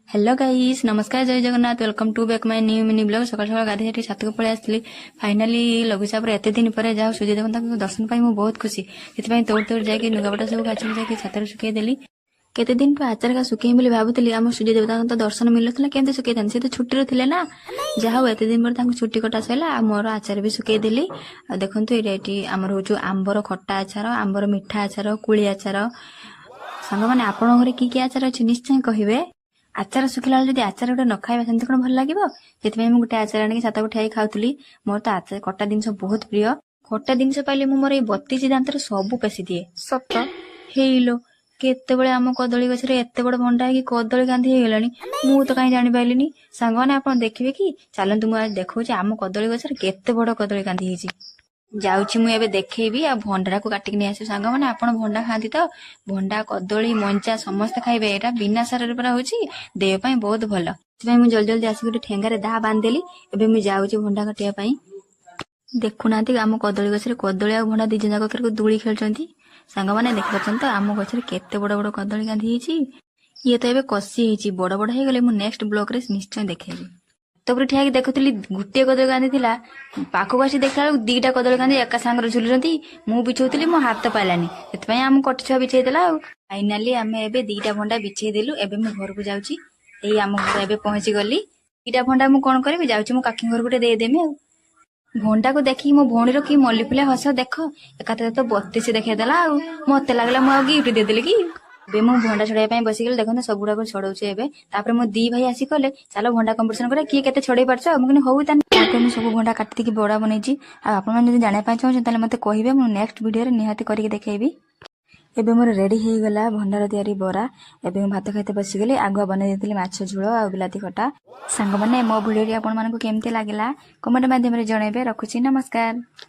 Hello guys, ନମସ୍କାର, ଜୟ Jagannath. Welcome to back my new mini vlog. ସକାଳ ସକାଳ ଗାଧେଇ ସେଠି ଛାତକୁ ପଳେଇ ଆସିଥିଲି। ଫାଇନାଲି ଲଘୁଚାପରେ ଏତେ ଦିନ ପରେ ଯାହା ସୂର୍ଯ୍ୟଦେବତାଙ୍କ ଦର୍ଶନ ପାଇଁ ମୁଁ ବହୁତ ଖୁସି। ସେଥିପାଇଁ ଦୌଡ଼ି ଦୌଡ଼ି ଯାଇକି ଲୁଗାପଟା ସବୁ କାଚି ଯାଇକି ଛାତରେ ଶୁଖେଇ ଦେଲି। କେତେ ଦିନଠୁ ଆଚାର କା ଶୁଖେଇବି ବୋଲି ଭାବୁଥିଲି। ଆମ ସୂର୍ଯ୍ୟ ଦେବତାଙ୍କ ତ ଦର୍ଶନ ମିଳୁନଥିଲା, କେମିତି ଶୁଖେଇଥାନ୍ତି? ସେ ତ ଛୁଟିରେ ଥିଲେ ନା। ଯାହା ହଉ, ଏତେ ଦିନ ପରେ ତାଙ୍କୁ ଛୁଟି କଟା ସରିଲା ଆଉ ମୋର ଆଚାର ବି ଶୁଖେଇ ଦେଲି। ଆଉ ଦେଖନ୍ତୁ, ଏଇଟା ଏଠି ଆମର ହଉଛି ଆମ୍ବର ଖଟା ଆଚାର, ଆମ୍ବର ମିଠା ଆଚାର, କୁଳି ଆଚାର। ସାଙ୍ଗମାନେ, ଆପଣଙ୍କ ଘରେ କି କି ଆଚାର ଅଛି, ନିଶ୍ଚୟ କହିବେ। ଆଚାର ଶୁଖିଲା ବେଳେ ଯଦି ଆଚାର ଗୋଟେ ନ ଖାଇବା, ସେମିତି କଣ ଭଲ ଲାଗିବ? ସେଥିପାଇଁ ମୁଁ ଗୋଟେ ଆଚାର ଆଣିକି ଛାତକୁ ଠିଆ ଖାଉଥିଲି। ମୋର ତ ଆଚାର ଖଟା ଜିନିଷ ବହୁତ ପ୍ରିୟ। ଖଟା ଜିନିଷ ପାଇଲେ ମୁଁ ମୋର ଏଇ 32 ଦାନ୍ତରେ ସବୁ ପେଶି ଦିଏ। ସତ। ହେଇଲୋ, କେତେବେଳେ ଆମ କଦଳୀ ଗଛରେ ଏତେ ବଡ ଭଣ୍ଡା ହେଇକି କଦଳୀ କାନ୍ଧି ହେଇଗଲାଣି, ମୁଁ ତ କାହିଁ ଜାଣିପାରିଲିନି। ସାଙ୍ଗମାନେ, ଆପଣ ଦେଖିବେ କି? ଚାଲନ୍ତୁ, ମୁଁ ଆଜି ଦେଖଉଛି ଆମ କଦଳୀ ଗଛରେ କେତେ ବଡ କଦଳୀ କାନ୍ଧି ହେଇଛି। ଯାଉଛି ମୁଁ ଏବେ ଦେଖେଇବି ଆଉ ଭଣ୍ଡାକୁ କାଟିକି ନେଇ ଆସିବି। ସାଙ୍ଗମାନେ, ଆପଣ ଭଣ୍ଡା ଖାଆନ୍ତି ତ? ଭଣ୍ଡା, କଦଳୀ, ମଞ୍ଚା ସମସ୍ତେ ଖାଇବେ। ଏଇଟା ବିନା ସାରରେ ପୁରା ହଉଛି, ଦେହ ପାଇଁ ବହୁତ ଭଲ। ସେଥିପାଇଁ ମୁଁ ଜଲ୍ଦି ଜଲ୍ଦି ଆସିକି ଗୋଟେ ଠେଙ୍ଗାରେ ଦାଆ ବାନ୍ଧିଦେଲି। ଏବେ ମୁଁ ଯାଉଛି ଭଣ୍ଡା କାଟିବା ପାଇଁ। ଦେଖୁନାହାନ୍ତି, ଆମ କଦଳୀ ଗଛରେ କଦଳୀ ଆଉ ଭଣ୍ଡା ଦି ଜଣ ଯାକ ଦୋଳି ଖେଳୁଛନ୍ତି। ସାଙ୍ଗମାନେ, ଦେଖିପାରୁଛନ୍ତି ତ ଆମ ଗଛରେ କେତେ ବଡ ବଡ କଦଳୀ କାନ୍ଧି ହେଇଛି? ଇଏ ତ ଏବେ କଷି ହେଇଛି, ବଡ ବଡ ହେଇଗଲେ ମୁଁ ନେକ୍ସଟ ବ୍ଲଗରେ ନିଶ୍ଚୟ ଦେଖେଇବି। ତାପରେ ଠିଆ ହେଇକି ଦେଖୁଥିଲି, ଗୋଟିଏ କଦଳୀ କାନ୍ଧି ଥିଲା। ପାଖକୁ ଆସି ଦେଖିଲା ବେଳକୁ ଦିଟା କଦଳୀ କାନ୍ଧି ଏକା ସାଙ୍ଗରେ ଝୁଲୁଛନ୍ତି। ମୁଁ ବିଛଉଥିଲି, ମୋ ହାତ ପାଇଲାନି। ସେଥିପାଇଁ ଆମ କଟି ଛୁଆ ବିଛେଇ ଦେଲା। ଆଉ ଫାଇନାଲି ଆମେ ଏବେ ଦିଟା ଭଣ୍ଡା ବିଛେଇ ଦେଲୁ। ଏବେ ମୁଁ ଘରକୁ ଯାଉଛି। ଏଇ ଆମ ଘରେ ଏବେ ପହଞ୍ଚି ଗଲି। ଦିଟା ଭଣ୍ଡା ମୁଁ କଣ କରିବି? ଯାଉଛି ମୁଁ କାକିଙ୍କ ଘରକୁ ଗୋଟେ ଦେଇଦେମି। ଆଉ ଭଣ୍ଡାକୁ ଦେଖିକି ମୋ ଭଉଣୀର କି ମଲ୍ଲି ଫୁଲିଆ ହସ ଦେଖ। ଏକାଥରେ ତ 32 ଦେଖେଇଦେଲା। ଆଉ ମତେ ଲାଗିଲା ମୁଁ ଆଉ ଗିଫ୍ଟ ଦେଇଦେଲି କି। ଏବେ ମୁଁ ଭଣ୍ଡା ଛଡେଇବା ପାଇଁ ବସିଗଲି। ଦେଖନ୍ତୁ, ସବୁଗୁଡାକ ଛଡଉଛି ଏବେ। ତାପରେ ମୋ ଦି ଭାଇ ଆସି କଲେ, "ଚାଲ ଭଣ୍ଡା କମ୍ପିଟିସନ କରିବା, କିଏ କେତେ ଛଡେଇ ପାରୁଛ।" ମୁଁ କହିଲି, "ହଉ ତାହେଲେ।" ତାପରେ ମୁଁ ସବୁ ଭଣ୍ଡା କାଟିକି ବଡା ବନେଇଛି। ଆଉ ଆପଣମାନେ ଯଦି ଜାଣିବା ପାଇଁ ଚାହୁଁଛନ୍ତି, ତାହେଲେ ମତେ କହିବେ, ମୁଁ ନେକ୍ସଟ ଭିଡିଓରେ ନିହାତି କରିକି ଦେଖେଇବି। ଏବେ ମୋର ରେଡି ହେଇଗଲା ଭଣ୍ଡାର ତିଆରି ବରା। ଏବେ ମୁଁ ଭାତ ଖାଇତେ ବସିଗଲି। ଆଗୁଆ ବନେଇ ଦେଇଥିଲି ମାଛ ଝୋଳ ଆଉ ବିଲାତି ଖଟା। ସାଙ୍ଗମାନେ, ମୋ ଭିଡ଼ିଓଟି ଆପଣମାନଙ୍କୁ କେମିତି ଲାଗିଲା, କମେଣ୍ଟ ମାଧ୍ୟମରେ ଜଣେଇବେ। ରଖୁଛି, ନମସ୍କାର।